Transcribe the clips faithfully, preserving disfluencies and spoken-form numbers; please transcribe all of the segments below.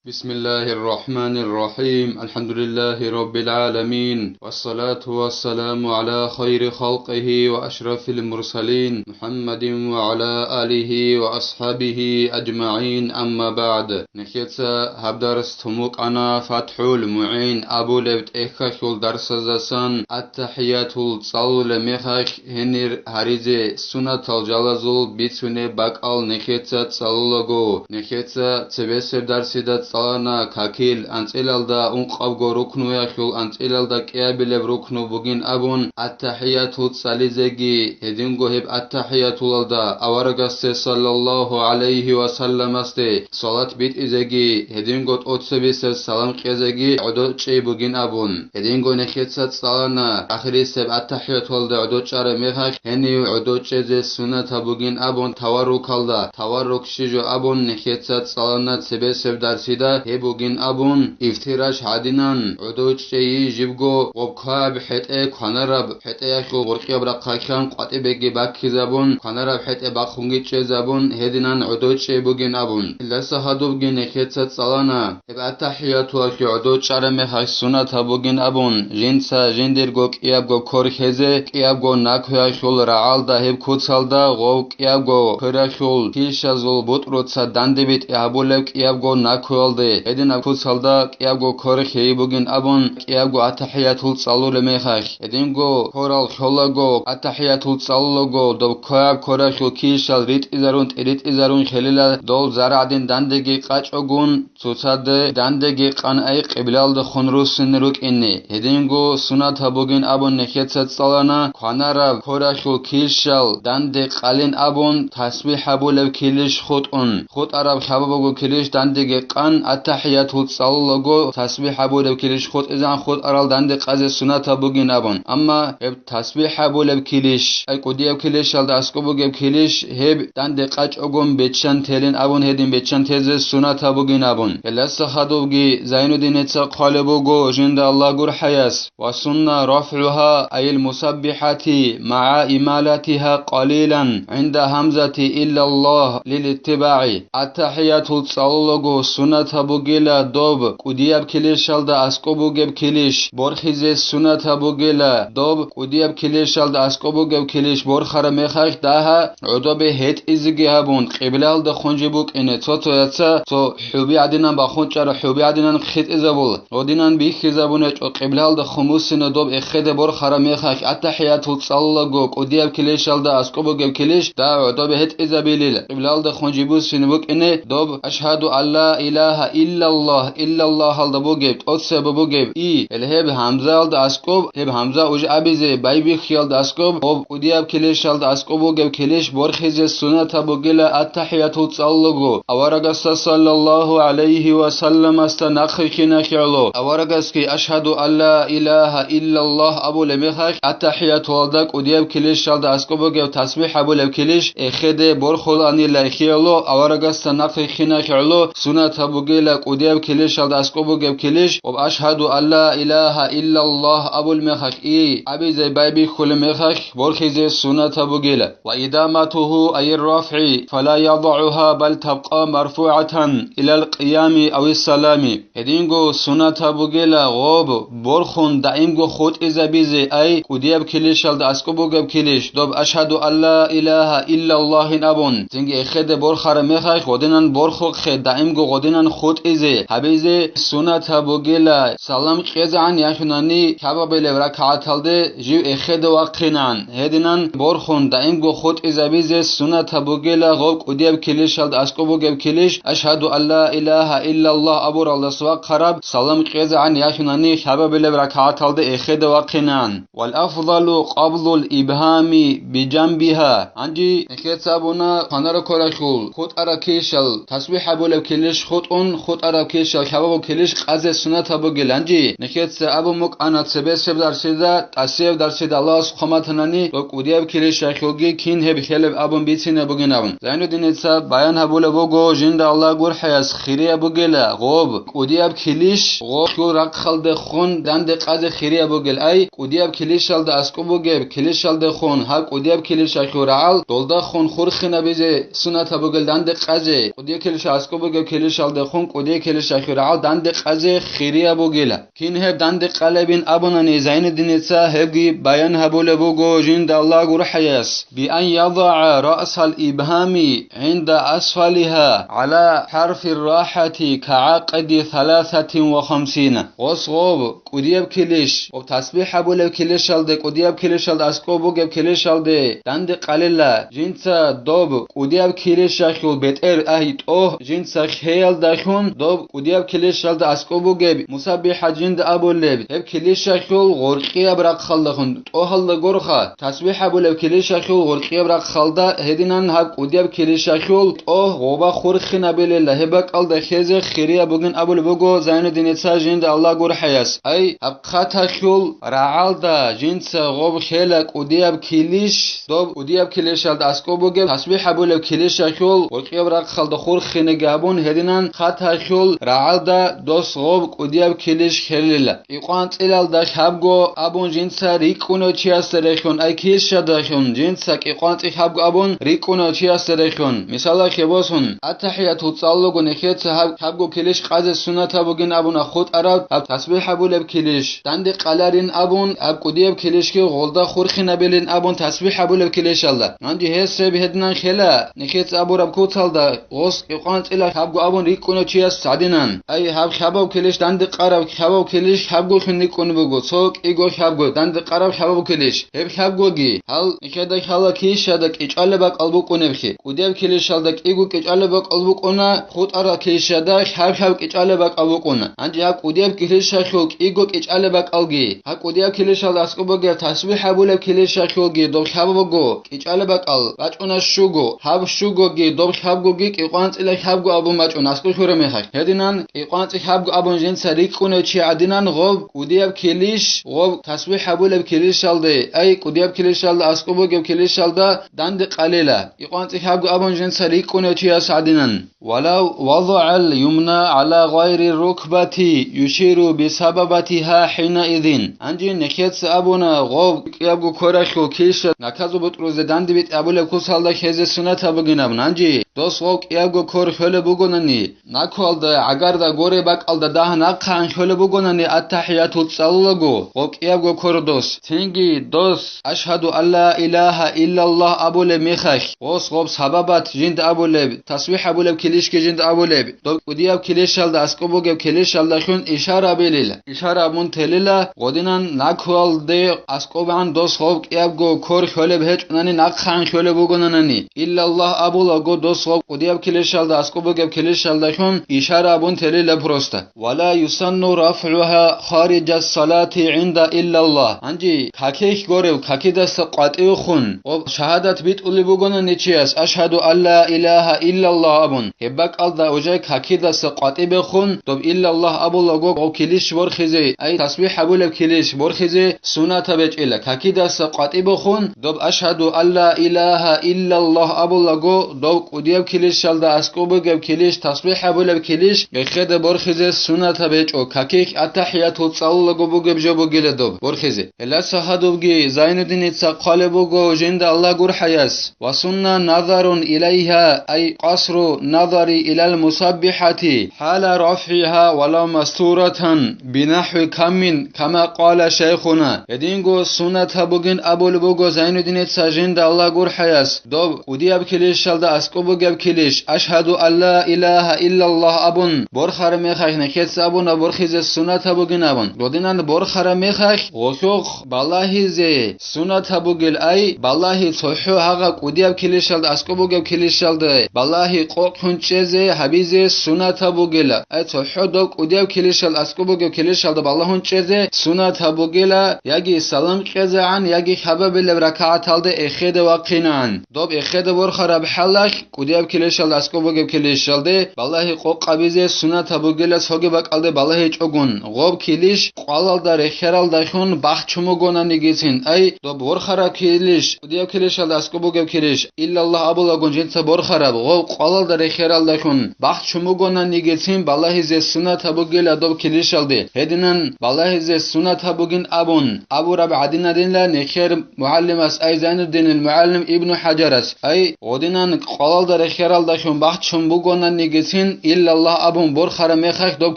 بسم الله الرحمن الرحيم. الحمد لله رب العالمين. والصلاة والسلام على خير خلقه وأشرف المرسلين محمد وعلى آله وأصحابه أجمعين. أما بعد. Нехеца гьаб дарс тумукъана ФатхӀул МугӀин абулеб тӀехьалъул дарсаздасан аттахӀиятул цӀалулеб мехалъ гьенир гьаризе сунатал жалазул бицунеб бакӀал нехеца цӀалулаго, нехеца цебесеб дарсида цӀалана какил анцӀилалда ункъабго рукнуялъул анцӀилалда кӀиабилеб рукну бугин абун, аттахӀиятул цӀализеги, гьединго гьеб аттахӀиятулалда аварагасде саллаллагьу гӀалайгьи ва салламасде салат битӀизеги, гьединго тӀоцебесеб салам кьезеги гӀодочӀей бугин абун. Гьединго нехеца цӀалана, ахирисеб аттахӀиятулда гӀодочӀараб мехалъ гьенив гӀодочӀезе сунатаб бугин абун таваррукалда, таваррук щижо абун нехеца цӀалана цебесеб дарсида гьеб бугин абун, ифтираш гьадинан гӀодочӀей жибго гъоб кваб хӀетӀе кванараб хӀетӀеялъул гъоркьияб рахъалъан къватӀибеги баккизабун, кванараб хӀетӀе бахъунги чӀезабун, гьединан гӀодочӀей бугин абун. Илдаса гьадубги нехеца цӀалана, гьеб аттахӀиятуялъе гӀодочӀараб мехалъ сунатаб бугин абун, жинца жиндирго кӀиябго кор хьезе, кӀиябго накуялъул рагӀалда гьеб куцалда гъов кӀиябго квералъул килщазул бутӀруца дандебитӀи гьабулеб кӀиябго накуялде, гьединаб куцалда кӀиябго кор хьей бугин абун, кӀиябго аттахӀиятул цӀалулеб мехалъ. Гьединго корал лъолаго, аттахӀиятул цӀалулаго, доб кваб коралъул килщал ритӀизарун-тӀиритӀизарун хьелила, дол зарагӀдин дандеги къачӀогун, цоцаде дандеги къан ай къиблалдехун руссине рукӀине. Гьединго сунатаб бугин абун нехеца цӀалана, кванараб коралъул килщал данде къалин абун, тасбихӀ гьабулеб килищ хутӀун. ХутӀараб лъабабго килищ дандеги къан, аттахӀиятул цӀалулаго, тасбихӀ гьабулеб килищ хутӀизегӀан хутӀарал данде къазе сунатаб бугин абун. Амма гьеб тасбихӀ гьабулеб килищ, ай кӀудияб килищалда аскӀоб бугеб килищ, гьеб данде къачӀогун беччан телин абун, гьедин беччан тезе сунатаб бугин абун. Гьелдаса хадубги Зайнуддиница хъвалеб буго жинда Аллагь гурхӀаяс: «والسنة رفعها، أي المسبحة، مع إمالتها قليلا عند همزة إلا الله للاتباع». АттахӀиятул цӀалулаго сунатаб бугила доб кӀудияб килищалда аскӀоб бугеб килищ, борхизе сунатаб бугила доб кӀудияб килищалда аскӀоб бугеб килищ борхараб мехалъ дагьа гӀодобе гьетӀизеги гьабун, къиблалдехун жиб букӀине, цо-цояца цо хӀуби гӀадинан бахун чӀара, хӀуби гӀадинан хитӀизабула. Гьодинан бихьизабуна гьечӀо къиблалдехун буссине доб эхеде борхараб мехалъ, аттахӀиятул цӀалулаго кӀудияб килищалда аскӀоб бугеб килищ дагьа гӀодобе гьетӀизабилила, къиблалдехун жиб буссине букӀине доб «Ашгьаду ан ла илагьа иллаллагь», иллаллагьалда бугеб, тӀоцебе бугеб «и», гьеле гьеб гьамзаялда аскӀоб, гьеб гьамза уж абизе байбихьиялда аскӀоб, гъоб кӀудияб килищалда аскӀоб бугеб килищ борхизе сунатаб бугила аттахӀиятул цӀалулаго, аварагасда саллаллагьу гӀалайгьи ва салламасда нахъе хинахье гӀоло. Аварагасги «Ашгьаду ан ла илагьа иллаллагь» абулеб мехалъ, аттахӀиятуялда кӀудияб килищалда аскӀоб бугеб тасбихӀ гьабулеб килищ эхеде борхуланила эхияло, аварагасда нахъе хинахье гӀоло сунатаб бугила кӀудияб килищалда аскӀоб бугеб килищ, ва «Ашгьаду ан ла илагьа иллаллагь» абул мехалъ, «и» абизе байбихьулеб мехалъ борхизе сунатаб бугила. «وإدامته، أي الرفع، فلا يضعها، بل تبقى مرفوعة إلى القيام أو السلام». Гьединго сунатаб бугила гъоб борхун даимго хутӀизабизе, ай кӀудияб килищалда аскӀоб бугеб килищ, доб «Ашгьаду ан ла илагьа иллаллагьин» абун, цинги эхеде борхараб мехалъ гъодинан борхухъе, даимго гъодинан хутӀизе гьабизе сунатаб бугила, салам кьезегӀан яхӀунани лъабабилеб ракагӀаталде жив эхеде вахъинегӀан, гьединан борхун даимго хутӀизабизе сунатаб бугила гъоб кӀудияб килищалда аскӀоб бугеб килищ, «Ашгьаду ан ла илагьа иллаллагь» абуралдаса вахъараб, салам кьезегӀан яхӀунани лъабабилеб ракагӀаталде эхеде вахъинегӀан. «والأفضل قبض الإبهام بجنبها». Гьанже нехеца абуна, кванараб коралъул хутӀараб килищал тасбихӀ гьабулеб килищ хутӀун, хутӀараб килищал лъабабго килищ къазе сунатаб бугила. Гьанже нехеца абун букӀана цебесеб дарсида, тӀасияб дарсида Аллагьас хъван батанани, ва кӀудияб килищалъулги кин гьеб лъелеб абун бицине бугин абун. Зайнуддиница баян гьабулеб буго, жинда Аллагь гурхӀаяс хирияб бугила гъоб кӀудияб килищ гъолъул рахъалдехун данде къазе хирияб бугел, ай кӀудияб килищалда аскӀоб бугеб килищалдехун, гьаб кӀудияб килищалъул рагӀал долдахун хурхинабизе сунатаб бугел данде къазе, кӀудияб килищал аскӀоб бугеб килищалдехун кӀудияб килищ рахьул рагӀал данде къазе хирияб бугила. Кин гьеб данде къалебин абунани Зайнуддиница, гьебги баян гьабулеб буго жинда Аллагь гурхӀаяс: «Биан ядагӀа раъсал ибгьами гӀинда асфалиха гӀала хӀарфир рахӀати кагӀакъиди саласатин ва хамсина». Гъос гъоб кӀудияб килищ, гъоб тасбихӀ гьабулеб килищалде, кӀудияб килищалда аскӀоб бугеб килищалде данде къалила, жинца доб кӀудияб килищ рахьул бетӀер, ай, тӀогь жинца хеялдалъун, доб кӀудияб килищалда аскӀоб бугеб мусаббихӀат жинда абулеб, гьеб килищ рахьул гъоркьияб рахъалдалъун, тӀогьалда гурха, тасбихӀ гьабулеб килищ рахьул гъоркьияб рахъалда, гьединан гьаб кӀудияб килищ рахьул тӀогь гъоба хурхинабилила, гьеб бакӀалда хезе хирияб бугин абулеб буго Зайнуддиница жинда Аллагь гурхӀаяс. Ай, гьаб хъаталъул рагӀалда жинца гъоб хела кӀудияб килищ, доб кӀудияб килищалда аскӀоб бугеб, тасбихӀ гьабулеб килищ рахьул гъоркьияб рахъалда хурхинеги гьабун, гьединан хъаталъул рагӀалда дос гъоб кӀудияб килищ хелила. КӀикъванцӀилалда хабго абун жинца рикӀкӀунев чиясда рехьун, ай, килищалда рехьун, жинца кӀикъванцӀи хабго абун рикӀкӀунев чиясда рехьун. Мисалалъе босун, аттахӀиятул цӀалулаго нехеца гьаб хабго килищ къазе суннатаб бугин абуна хутӀараб гьаб тасбихӀ гьабулеб килищ, данде къаларин абун, гьаб кӀудияб килищги гъолда хурхинабилин абун тасбихӀ гьабулеб килищалда. Гьанже гьес гьеб гьединан хела, нехеца абураб куцалда, гъос кӀикъванцӀила хабго абун рикӀкӀунев чияс гӀадинан. Ай, гьаб хабав килищ данде къараб хабав килищ хабголъун рикӀкӀун буго, цо кӀиго хабго данде къараб хабав килищ. Гьеб хабгоги, гьал нехеда хала килищада кӀичӀалеб бакӀал букӀунебхъи, кӀудияб килищалда кӀиго кӀичӀалеб бакӀал букӀуна, хутӀарал килищада хаб-хаб кӀичӀалеб бакӀал букӀуна. Гьанже гьаб кӀудияб килищалъул кӀиго кӀичӀалеб бакӀалги, гьаб кӀудияб килищалда аскӀоб бугеб тасбихӀ гьабулеб килищалъулги доб хабабго кӀичӀалеб бакӀал бачӀуна щуго, гьаб щугоги доб хабгоги кӀикъванцӀила хабго абун бачӀун аскӀоб хьураб мехалъ. Гьединан кӀикъванцӀи хабго абун жинца рикӀкӀунев чи гӀадинан гъоб кӀудияб килищ, гъоб тасбихӀ гьабулеб килищалде, ай, кӀудияб килищалда аскӀоб бугеб килищалда данде къалила, кӀикъванцӀи хабго абун жинца рикӀкӀунев чияс гӀадинан. «Валав вазагӀал юмна гӀала гъайри рукбати юширу бисабабатиха хӀинаизин». Гьанже нехеца абуна, гъов кӀиябго корахьул килща наказу бутӀрузе данде битӀи абулеб куцалда хезе сунатаб бугин абун. Гьанже дос гъов кӀиябго кор хьолеб бугонани, накуалда, гӀагарда, горе бакӀалда дагь нахъегӀан хьолеб бугонани, аттахӀиятул цӀалулаго гъов кӀиябго кор дос. Цинги дос «Ашгьаду ан ла илагьа иллаллагь» абулеб мехалъ, гъос гъоб сабабат жинда абулеб, тасбихӀ абулеб килищги жинда абулеб, доб кӀудияб килищалда аскӀоб бугеб килищалдалъун ишара абилила. Ишара абун телила, гъодинан накуалде аскӀобгӀан дос гъоб кӀиябго кор хьолеб гьечӀунани, нахъегӀан хьолеб бугонанани, «Иллаллагь» абулаго дос гъоб кӀудияб килищалда аскӀоб бугеб килищалдалъун ишара абун телила просто. «Ва ла юсанну рафгӀуха хариджас салати гӀинда иллаллагь». Гьанже какихь горев, какидаса къватӀивехун, гъоб шагьадат битӀулеб бугонани чияс, «Ашгьаду ан ла илагьа иллаллагь» абун, гьеб бакӀалда уже какидаса къватӀибехун, доб «Иллаллагь» абулаго гъов килищ борхизе, ай, тасбихӀ гьабулеб килищ борхизе сунатаб гьечӀила. Какидаса къватӀибехун, доб «Ашгьаду ан ла илагьа иллаллагь» абулаго, доб кӀудияб килищалда аскӀоб бугеб килищ, тасбихӀ гьабулеб килищ, гьехеда борхизе сунатаб гьечӀо, какихь аттахӀиятул цӀалулаго бугеб жо бугила доб борхизе. Гьелдаса гьадубги Зайнуддиница хъвалеб буго жинда Аллагь гурхӀаяс: «Ва сунна назарун илайгьа, ай, къасру назари илал мусаббихӀати хӀала рафгӀигьа валав мастуратан бинахӀви каммин, кама къала шайхуна». Гьединго сунатаб бугин абулеб буго Зайнуддиница жинда Аллагь гурхӀаяс, доб кӀудияб килищалда аскӀоб бугеб килищ, «Ашгьаду ан ла илагьа иллаллагь» абун борхараб мехалъ, нехеца абуна борхизе сунатаб бугин абун. Гъодинан борхараб мехалъ гъолъухъ балагьизе сунатаб бугел, ай, балагьи цохӀо гьагъа кӀудияб килищалда аскӀоб бугеб килищалда балагьи къокъ гьунчӀезе гьабизе сунатаб бугела. Ай, цохӀо доб кӀудияб килищал аскӀоб бугеб килищалда балагьун чӀезе сунатаб бугела, яги салам кьезегӀан, яги хабабилеб ракагӀаталда эхеде вахъинан. Доб эхеде борхараб хӀалалъ кӀудияб килищалда аскӀоб бугеб килищалде балагьи къокъ гьабизе сунатаб бугела, цоги бакӀалде балагьичӀогун, гъоб килищ къвалалда рехералдалъун бахчун бугонанигицин, ай, доб борхараб килищ, кӀудияб килищалда аскӀоб бугеб килищ, «Иллаллагь» абулагун жинца борхараб, гъов къвалалда рехералдалъун бахчун бугонанигицин балагьизе сунатаб бугела доб килищалде. Гьединан балагьизе сунатаб бугин абун абураб гӀадинанила нехер мугӀалимас, ай, Зайнуддинил мугӀалим Ибну ХӀажарас, ай, гъодинан къвалалда рехералдалъун бахчун бугонанигицин «Иллаллагь» абун борхараб мехалъ доб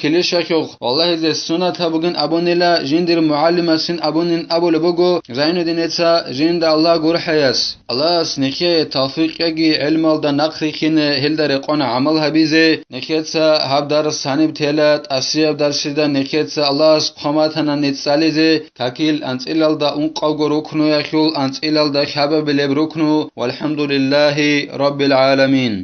килищалъухъ, валлагьизе сунатаб бугин абунила, жиндир мугӀалимасин абунин абулеб буго Зайнуддинеца, жинда Аллагь гурхӀаяс. Аллагьас нехее тавфикъ кьеги гӀелмалда нахърихьине, гьелда рекъон гӀамал гьабизе. Нехеца гьаб дарс гьаниб тела, тӀасияб дарсида нехеца Аллагьас хъваматана нецӀ цӀализе, какил анцӀилалда ункъавго рукнуялъул анцӀилалда хьабабилеб рукну, валхӀамдулиллагьи раббил гӀаламин.